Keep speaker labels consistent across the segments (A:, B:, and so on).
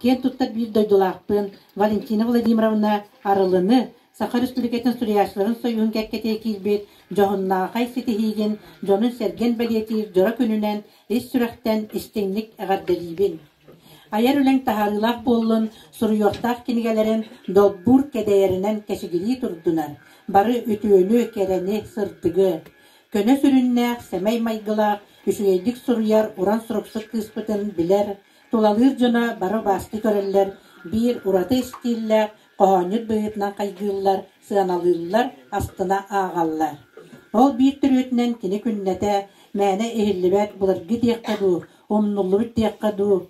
A: Киэн туттар биир дойдулаахпын Валентина Владимировна Арылыны Саха Республикатын суруйааччыларын сойууһун кэккэтигэр киирбит дьоһуннаахай ситиһиигин дьонун-сэргэн бэлиэтиир дьоро күнүнэн ис сүрэхтэн истиҥник эҕэрдэлиибин. Айар үлэҥ таһаарыылаах буоллун, суруйуохтаах кинигэлэрин долбуур кэдэйэринэн кэчигирии турдунар, бары үтүөнү, кэрэни, сырдыгы. Көнө сүрүннээх, сэмэй майгылаах, үчүгэйдик суруйар уран суруксут кыыспытын билэр, тулалыыр дьоно бары убаастыы көрөллөр, биир ураты истииллээх, хоһоонньут быһыытынан хайгыыллар, сыаналыыллар, астына ааҕаллар. Ол биир төрүөтүнэн кини күннэтэ мээнэ иһиллибэт былыргы диэххэ дуу, умнуллубут диэххэ дуу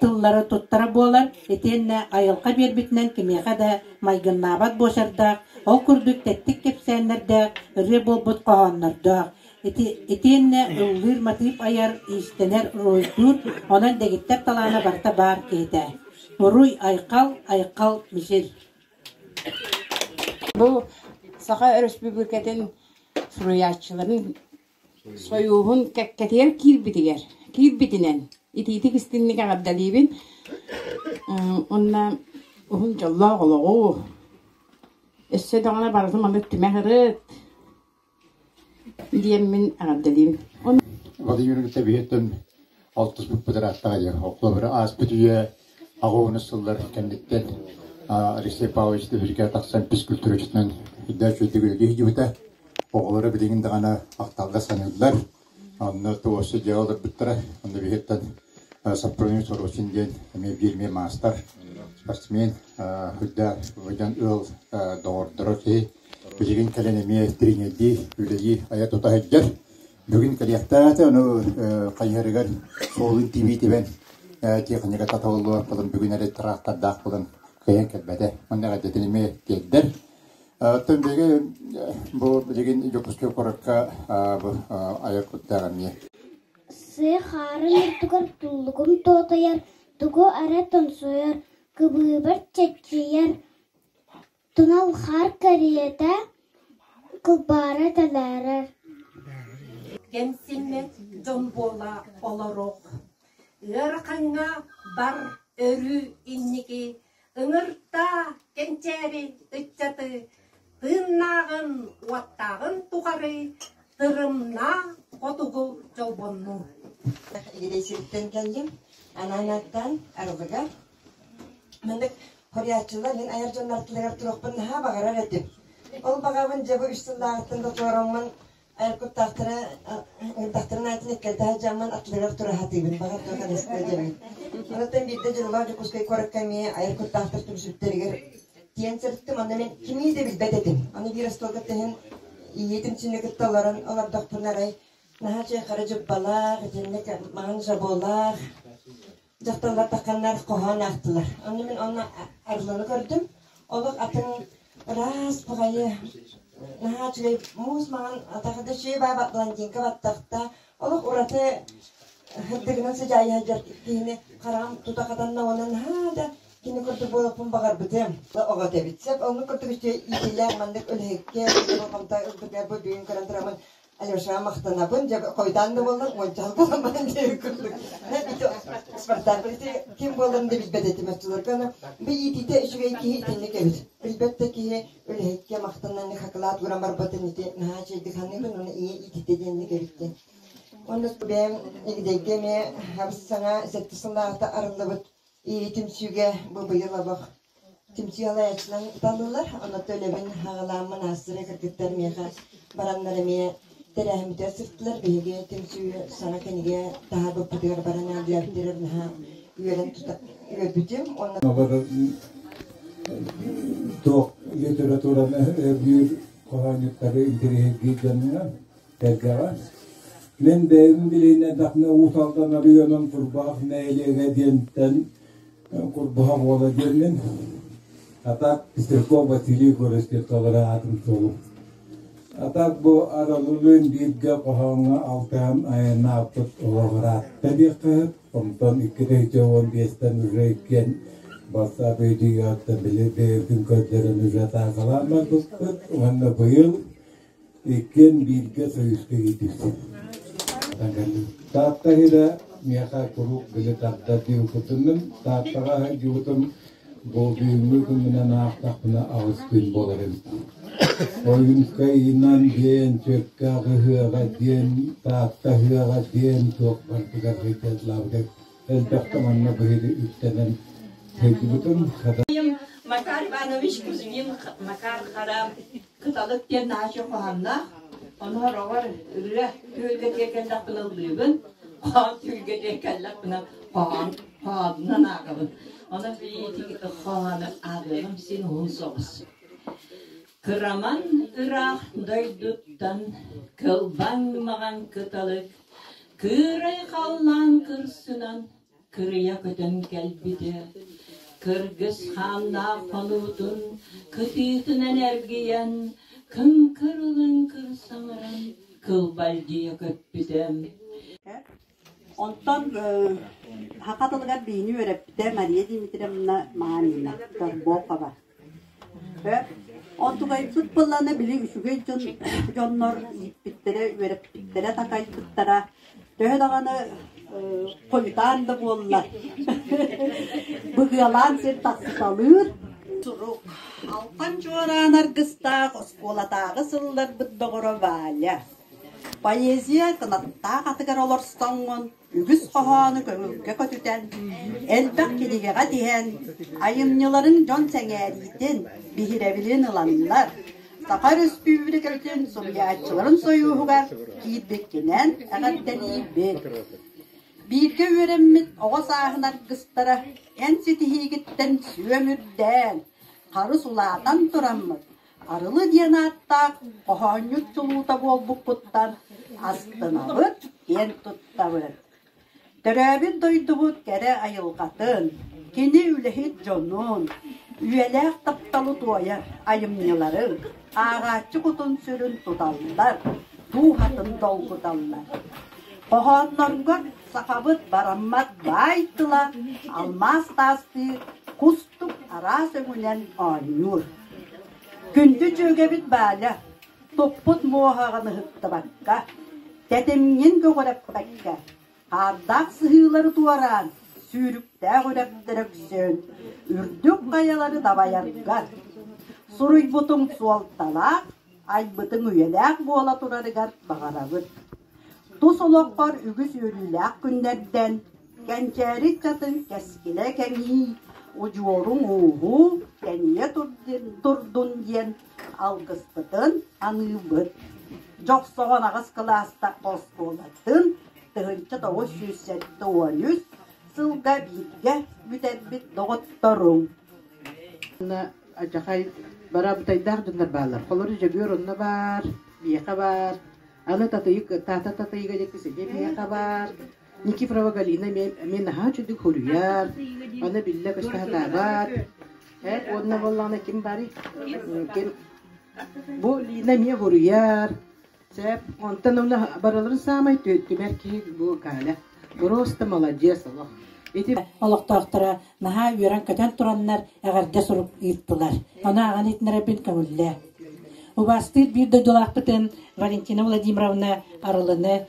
A: тыллары туттара буолар, итиэннэ айылҕа биэрбитинэн кимиэхэ да майгыннаабат буочардаах, ол курдук тэттик кэпсээннэрдээх, ырыа буолбут хоһооннордоох. Ити, итиэннэ ыллыыр матыып айар, иистэнэр, уруһуйдуур, онон дэгиттэр талаана барыта баар киһитэ. Уруй, айхал, айхал, мичил.
B: Бу Саха Өрөспүүбүлүкэтин суруйааччыларын сойууһун кэккэтигэр киирбитигэр, киирбитинэн итиитик истиҥник эҕэрдэлиибин. Уонна уһун дьоллоох олоҕу, өссө даҕаны барытын маннык түмэх ырыт диэммин эҕэрдэлиибин.
C: Владимир Ильич алтыспыппыт ырааттаҕа диэн холобура ааспыт үйэ аҕыс сыллар кэнниттэн Алексей Павлович Тыһырга тахсан физкультурачытынан үрдээх үчүгэйдик үлэлии сылдьыбыта. Оҕолоро билигин даҕаны ахталга саныыллар. Онно туосы дьиэҕэ олорбуттара. Онно биһиттэн Сапроний Соросин диэн эмиэ биир эмиэ маастар, спортсмен, үрдээх быдан ыал доҕордоро киһи. Билигин кэлэн эмиэ тренердии, үлэлии айа-тута сылдьар. Бүгүн кэлиэхтээх этэ, ону хайыһарыгар суолун тибии тибэн техниката табыллыбат буолан бүгүн эрэ трактордаах буолан кыайан кэлбэтэ. Манна эҕэрдэтин эмиэ тиэрдэр. Оттон биһиги бу билигин Дьокуускай куоракка бу айар куттаах эмиэ.
D: Сыа хаарын үрдүгэр туллугум туотайар, тугу эрэ тоҥсуйар, кыбыыбар чэччийэр, Тунал хаар кэриэтэ кылбаара тэлээрэр
E: Кэмсиммэт дьон буола олоруох, ыарахаҥҥа бар өрүү инники, ыҥыртаа кэнчээри ыччаты, тыыннааҕын, уоттааҕын тухары тырымнаа хотугу чолбоннуу.
F: Игидэй сириттэн кэллим. Анаан ааттаан Арылыга Маннык хоруйааччылар мин айар дьоннор аттыларыгар туруохпун наһаа баҕарар этим. Ол баҕабын дьэ бу үс сыллааҕыттан да туораммын айар куттаахтара ыҥырдахтарын аатын иккэрдэ сылдьаммын аттыларыгар тура сатыыбын. Баҕар туох эмискэ дьэбин. Онтон биирдэ дьыллаах Дьокуускай куоракка эмиэ айар куттаахтар түмсүбүттэригэр тиийэн сырыттым. Онно мин кимии да билбэт этим. Аны биир остуолга түһэн ийэтин сүнньү кытта олорон олордохпуна арай наһаа үчүгэй хара дьыббалаах, итинник маҥан жаболаах Дьахталлар тахханнар хоһоон аахтылар. Онно мин онно Арланы көрдүм. Олох атын ыраас баҕайы наһаа үчүгэй муус маҥан атаҕа да үчүгэй баай блондинка баттахта олох ураты сырдыгынан сыдьаайа сылдьар киһини хараҕым тута хатанна уонна наһаа да кини курдук буолуохпун баҕарбытым. Оҕо эбит. Сөп оннук курдук үчүгэй иитиилээх маннык үлэһиккэ болҕомто ылбытыгар бу бүгүн көрөн тураммын Алешаҕа махтанабын, дьэ хойутаан да буоллар, уонча буолан баран диэри курдук. Ити Спартак ити ким буоларын да билбэт этим оччолорго. Аны бу иитиитэ үчүгэй киһи итинник эбит. Билбэт да киһи үлэһиккэ махтанан хакылаат ууран барбатын ити наһаа үчүгэйдик саныыбын, уонна ийэ иитиитэ диэнник эбит диэн. Уонна бэйэм Игидэйгэ эмиэ хабыс саҥа сэттэ сыллааҕыта арыллыбыт ийэ түмсүүгэ бу быйыл олох Түмсүү салайааччыларын таллылар, онон үлэбин аҕалааммын аастыра кыргыттар миэхэ бараннар эмиэ тэрээһиммитигэр сырыттылар. Биһиги түмсүү саҥа кинигэ таһаарбыппытыгар баран аалдьыбыттарыгар наһаа үөрэн тута үөрбүтүм. Уонна
G: Туох литератураны өйүүр хоһоонньуттары интэриэһиргиир дьонунан сэргэҕэ. Мин бэйэм билииннэрдэхпинэ Уус Алдан оройуонун Курбаах нэһилиэгэ диэнтэн Курбуһах уола диэммин. А так Пестряков Василий Егорович диэн толору аатым суолум. А так бу Аралылыын бииргэ хоһооҥҥо алтыһан айаннаабыппыт олох ыраатта диэххэ сөп. Онтон 2015-тэн уже иккиэн бассаап өйдүүгүттэн били бэйэбитин көрдөрөн уже атаакалаан барбыппыт уонна быйыл иккиэн бииргэ союзка киирдибит. Таатта иһирэ. миэхэ куруук били тардар диэбиппитин Тааттаҕа сылдьыбытым бу бүгүҥҥү күммүнэн аахтахпына аҕыс күн буолар эбит. Ойуунскайынан диэн, Чөркөөх ыһыаҕа диэн, Таатта ыһыаҕа диэн туох барытыгар сылдьаллаабыт элбэхтэ манна быһыыны үктэнэн сылдьыбытым.
H: Макар Иванович Кузьмин Макар Хара Кыталык диэн наһаа хоһоонноох. Ону сороҕор ырыа түһүлгэтигэр кэллэхпинэ ыллыыбын, хоһоон түһүлгэтигэр кэллэхпинэ хоһоон хоһоонунан ааҕабын. Онон билиитин хоһоону ааҕыаҕым син уһун соҕус. Кыраман ыраах дойдуттан кылбаҥ маҕан кыталык кыырай халлаан кырсынан кырыйа көтөн кэлбитэ. Кыргыс хааннаах хонуутун кытыытынан эргийэн, кыҥкыр-лыҥкыр саҥаран кылбалдьыйа көппүтэ.
I: Онтон саха тылыгар биини үөрэппитэ Мария Дмитриевна Мамина, Торбохова. Онтукайбыт буоллаҕына били үчүгэй дьон дьоннор ииппиттэрэ, үөрэппиттэрэ, такайбыттара төһө даҕаны хойутаан да буолла быгыалаан сир тахсыталыыр. Сурук Алтан чуораан аргыстаах оскуолатааҕы сылларбыт доҕоро Валя. Поэзия кынаттаах атыгар олорсоҥҥун үгүс хоһоону көҥүлгэ көтүтэн, элбэх кинигэҕэ тиһэн, айымньыларын дьон сэҥээриитин, биһирэбилин ыланнар, Саха Өрөспүүбүлүкэтин суруйааччыларын сойууһугар киирбиккинэн эҕэрдэлиибит. Бииргэ үөрэммит оҕо сааһын аргыстара эн ситиһиигиттэн сүөм үрдээн, харыс улаатан тураммыт, Арылы диэн ааттаах хоһоонньут чулуута буолбуппуттан астынабыт, киэн туттабыт. Төрөөбүт дойдубут кэрэ айылҕатын, кини үлэһит дьонун, үйэлээх тапталы туойар айымньыларын ааҕааччы кутун-сүрүн туталлар, дууһатын долгуталлар. Хоһооннорго сахабыт бараммат баай тыла алмаас таастыы кустук араас өҥүнэн оонньуур. Күндү дьүөгэбит Валя, туппут муоһаҕын ыһыктыбакка, тэтимҥин көҕүрэппэккэ, хаардаах сыһыылары туораан, сүүрүктээх үрэхтэр өксөөн, үрдүк хайалары дабайаргар, суруйбутуҥ суолталаах, айбытыҥ үйэлээх буола турарыгар баҕарабыт. Тус олоххор үгүс үөрүүлээх күннэрдэн, Кэнчээри ыччатын кэскилэ кэҥии, удьуоруҥ ууһуу тэнийэ турдун диэн алгыспытын аныыбыт. Дьохсоҕон аҕыс кылаастаах оскуолатын 1973 сылга бииргэ бүтэрбит доҕотторуҥ.
B: Адьахай барабытайдаах дьоннор бааллар. Холору Дьөгүөр онно баар, биэхэ баар. Аны Татыйык, Таата Татыйыга диэки сидьэ биэхэ баар. Никифорова Галина эмиэ наһаа үчүгдүк суруйар, аны биллэ-көстө сатаабат. Уонна буоллаҕына ким баарый? Ким? Бу Лина эмиэ суруйар. Сөп. Онтон онно барыларын саамай түмэр киһи бу Галя. Просто молодец олох. Ити
A: олохтоохторо наһаа үөрэн-көтөн тураннар эҕэрдэ сурук ыыттылар. Ону ааҕан иһитиннэрэрбин көҥүллээ. Убаастыыр биир дойдулаахпытын Валентина Владимировна Арылыны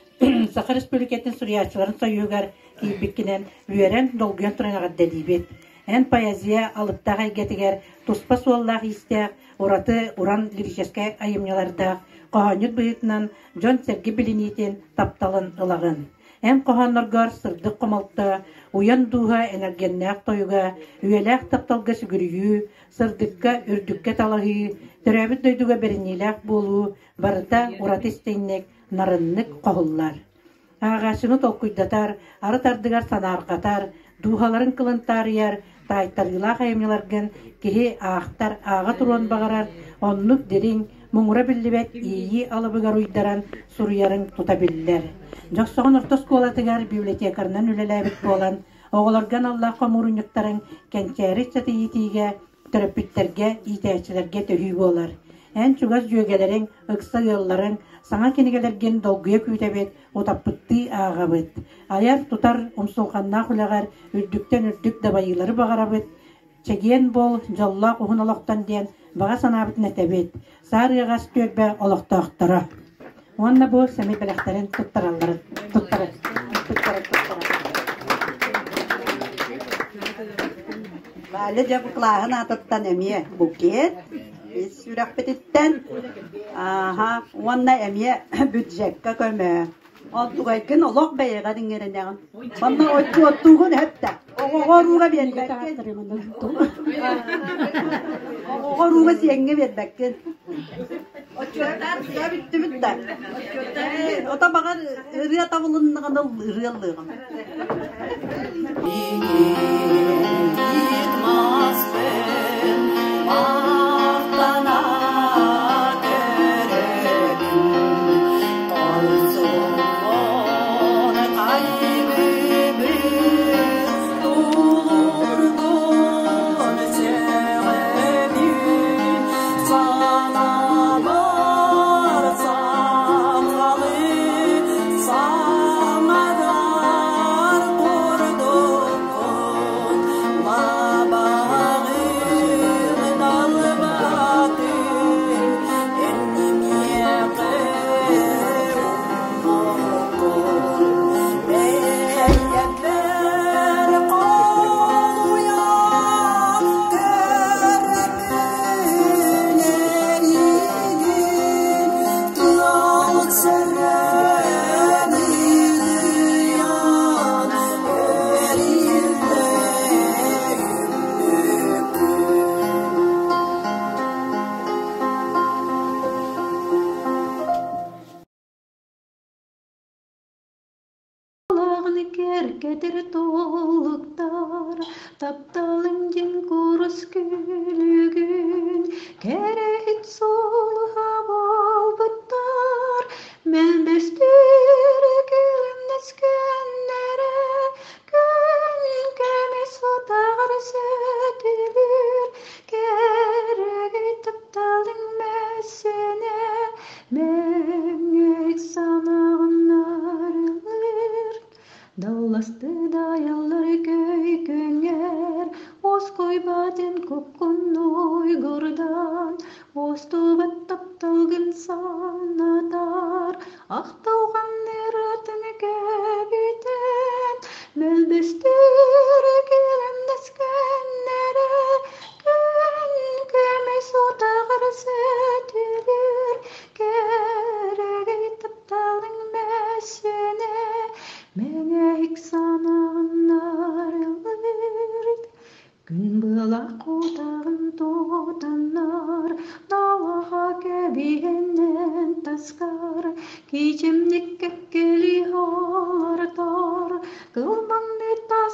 A: Саха Республикатын суруйааччыларын сойууһугар киирбиккинэн үөрэн, долгуйан туран эҕэрдэлиибит. Эн поэзия алыптаах эйгэтигэр туспа суоллаах-иистээх, ураты уран лирическэй айымньылардаах хоһоонньут быһыытынан дьон-сэргэ билиниитин, тапталын ылаҕын. Эн хоһоонноргор сырдык хомолто, уйан дууһа энергеннээх тойуга, үйэлээх тапталга сүгүрүйүү, сырдыкка, үрдүккэ талаһыы, төрөөбүт дойдуга бэриниилээх буолуу барыта ураты истиҥник, нарыннык хоһуллар. Ааҕааччыны толкуйдатар, арыт ардыгар санаарҕатар, дууһаларын кылын таарыйар таайтарыылаах айымньыларгын киһи аахтар, ааҕа туруон баҕарар, оннук дириҥ, муҥура биллибэт иэйии алыбыгар уйдаран суруйарыҥ тута биллэр. Дьохсоҕон орто оскуолатыгар библиотекарынан үлэлээбит буолан, оҕолорго аналлаах хомуурунньуктарыҥ кэнчээри ыччаты иитиигэ төрөппүттэргэ, иитээччилэргэ төһүү буолар. Эн чугас дьүөгэлэриҥ, ыкса ыалларыҥ саҥа кинигэлэргин долгуйа күүтэбит, утаппыттыы ааҕабыт. Айар-тутар умсулҕаннаах үлэҕэр үрдүктэн үрдүк дабайыылары баҕарабыт. Чэгиэн буол, дьоллоох уһун олохтон диэн баҕа санаабытын этэбит. Саар ыаҕас түөлбэ олохтоохторо. Уонна бу сэмэй бэлэхтэрин туттаралларын туттара туттара туттара.
I: Валя дьэ бу кылааһын аатыттан эмиэ букет ис сүрэхпититтэн ааха уонна эмиэ бюджекка көмө. Онтугайгын олох бэйэҕэр иҥэринэҕин. Манна отчуоттуугун эптэ. Оҕоҕо урууга биэрбэккин. Оҕоҕо урууга сиэҥҥэ биэрбэккин. Отчуоттаан сыа бүттүбүт да. Ото баҕар ырыа табылыннаҕына ырыа ыллыаҕым.
J: Кэркэтир толуктар, тапталым дьиҥ курус күлүгүн, кэрэһит суолуһа буолбуттар, мэлбэстэр күлүмнэс күннэрэ, күн көмүс утаҕар сөтүлүүр, кэрэгэй тапталыҥ мөссүөнэ, мэҥэк санаҕын арылыр. Далласты дайаллар көйкөҥөр, Оскойбатын куккун уйгурдан, Остубат тапталгын санатар, Ахтылҕан ырыатын кэбитэн, Мөлбөстөр күлүмнэс күннэрэ, Күн көмүс утаҕар сөтүлүүр, Кэрэгэй тапталыҥ мөссүөнэ, Мэҥэһик санаҕын арыллыр, Күн былах утаҕын тутаннар, Далаҕа кэбиһэннэн таскар, Кичимник кэккэли олортор, Кылбаҥныы тас